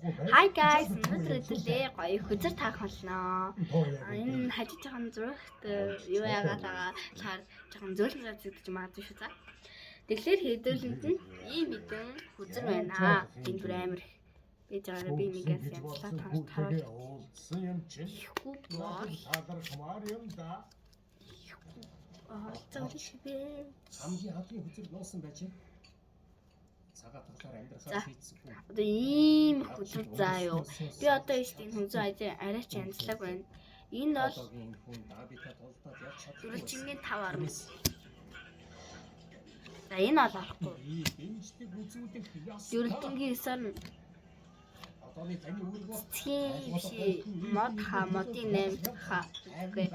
Hi guys, өнөөдөр өдөрлөө гоё хөзөр таах болно. Энэ хажиж байгаа нь зурагт юу яагаад байгаа болохоор жоохон зөөлөн зэгдэж магадгүй шүү за. Тэгэхээр хэдүүлэнд нь ийм хэдэн хөзөр байна. Энэ бүр амар их байж байгаараа би нэгээс янзлаа таруулах. Уулзсан юм чинь. Ихгүй бол Талархмаар юм да. олцоо шибэ. Хамгийн хадгийн хөзөр нуусан байж. Цагаат талаар За. амьдрахаар шийдсэн хүн. Одоо ийм их хөзөр заа юу. Би одоо ийш тийм хөзөр арай ч янзлаг байна. Энэ бол Одоогийн хүн Давидад тулдаад явж чадахгүй. дөрвөлжингийн 5 орно. За энэ бол орохгүй. Би дэмжлэг үзүүлэх ёстой. Дөрвөлжингийн 9 орно. Одооны таны үүрэг бол Цэцгийн биш ээ. Мод ха, модын 8 ха. Үгүй.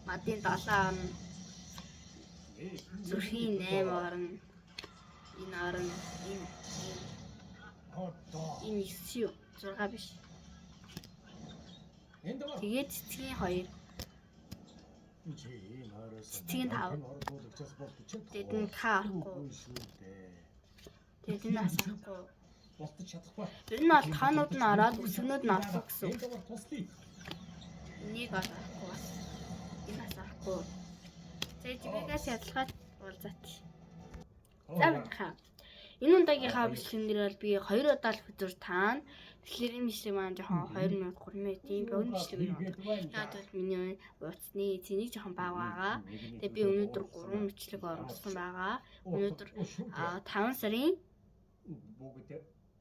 Модын 7 орно. Зүрхийн 8 орно. Энэ орно. Энэ Одоо энэ 9 юу? 6 биш. Энд даа. Тэгээд цэцгийн 2. чи энэ хойроос Цэцгийн тав. ордуулагчаас болтож Тэгээд энэ К орохгүй. шүү дээ. Тэгээд энэ бас орохгүй. Болтож чадахгүй. Ер нь бол тоонууд нь ороод үсгнүүд нь орохгүй гэсэн. Энд даа туслая. Энийг бол орохгүй бас. Энэ бас орохгүй. За жибэгээс ядалгаад уулзаач. За мэдхаа. Энэ удаагийнхаа бичлэгэн дээр бол би хоёр удаа л хөзөр таана. Тэгэхээр энэ бичлэг маань жоохон 2 минут 3 минут ийм богино бичлэг юм. Яг бол миний утасны цэнийг жоохон бага байгаа. Тэгээ би өнөөдөр 3 бичлэг оруулсан байгаа. Өнөөдөр 5 сарын бүгд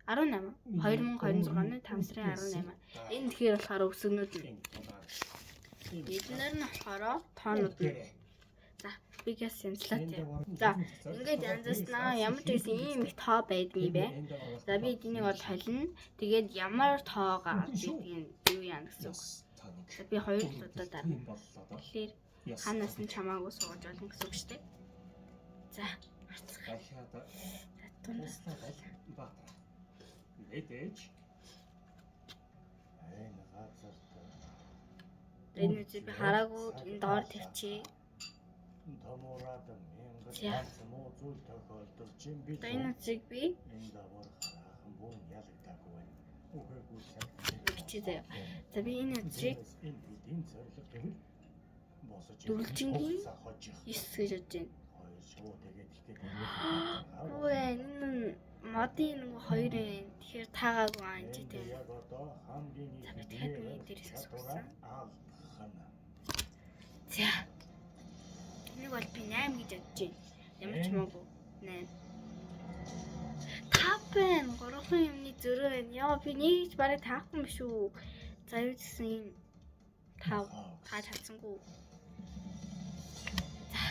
18 2026 оны 5 сарын 18. Энэ тэгэхээр болохоор өсгөнүүд нь. энэ талаар. Эднэр нь болохоор тоонууд нь. За бигээс янзлаа тий. За ингээд янзласнаа ямар ч гэсэн ийм их тоо байдгүй бэ. За би эднийг бол холино. Тэгээд ямар тоогоо авч идгийг юу яана гэсэн үг. За би хоёр л удаа дарна. Тэгэхээр ханаас нь чамаагүй сууж болно гэсэн үг шүү дээ. За харцгаа. Дахиад За тундас. туслаа Баатар. Мэдээж Энэ газарт Энэ үгүй би хараагүй энэ доор тавьчих. томораад мянган За. ганц муу зүйл тохиолдож юм би. Одоо энэ үгийг би Энэ давар хараахан бүр ялагдаагүй байна. Үхээгүй цаг. бичээ заяа. За би энэ үгийг Энэ бидний зорилго гэвэл босож Дөрвөлжингийн хугацаа хожих. 9 гэж бодож байна. Хоёр шууд тэгээд ихтэй Үгүй ээ, энэ нь модын нөгөө хоёр юм. Тэгэхээр таагаагүй аа энэ тийм. Яг одоо хамгийн За, би дахиад нэг дээрээс асуусан. алдах нь. За. Энийг бол би 8 гэж бодож байна. Ямар ч хамаагүй 8. 5 байна. 3 юмны зөрөө байна. Яа би нэг ч барыг таахгүй юм шүү. За юу гэсэн юм 5 тааж чадсангүй. За.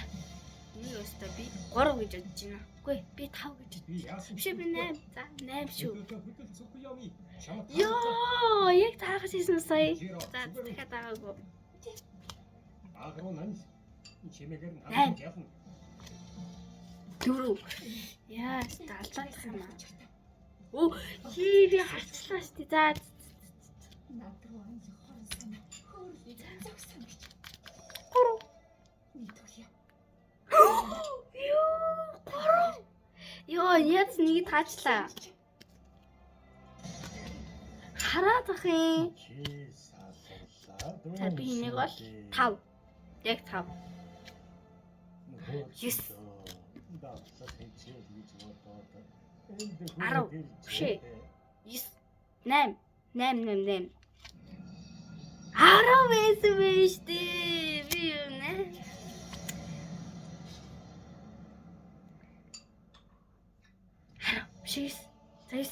Энийг өстө би 3 гэж бодож байна. Үгүй ээ, би 5 гэж бодож. би яасан Биш ээ, би 8. За 8 шүү. Хөдөл цоггүй явъя. Чамд Йоо, яг таахаж ирсэн сая. За дахиад таагаагүй. Агруу нан чимээгээр нь Найм. хамт явна. 4. Яа, алдаах юм аа. Оо, хий би харчлаа шүү дээ. За, Над руу анх хорон санаа хөөрөл зогсон гэж 3. мэдвэ. Йоо, 3. Йоо, яаж нэг таачлаа. Хараад ах юм. Чи саллаа. За би энийг бол 5. Яг 5. 9. Давлах хичээл гэж бодоод энд 10. Биш ээ. 9 8 8 8 8. 10 байсан байж дээ. Би юм нэ. Хараа, биш ээ. За 9.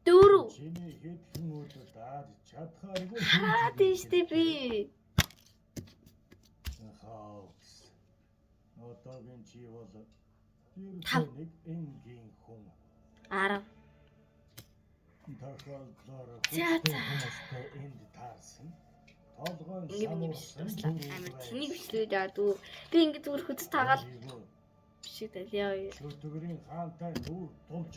4. Чиний хэдхэн өдөр дааж чадхааргүй. Хараад тийш дээ би. Хаус. Одоогийн чи бол Тав. ердөө нэг энгийн хүн. 10. Тохиолдлоор За, хүчтэй за. хүмүүстэй энд таарсан. Толгойн Ингээ миний бичлэг самуурсан дуслаа. бүрүүд Амар байж. тэнийг бичлэг яа дүү. Би ингээ зүгээр хөц тагаал Өөрийгөө бишиг дал яа. Шүтгэрийн хаантай нүүр тулж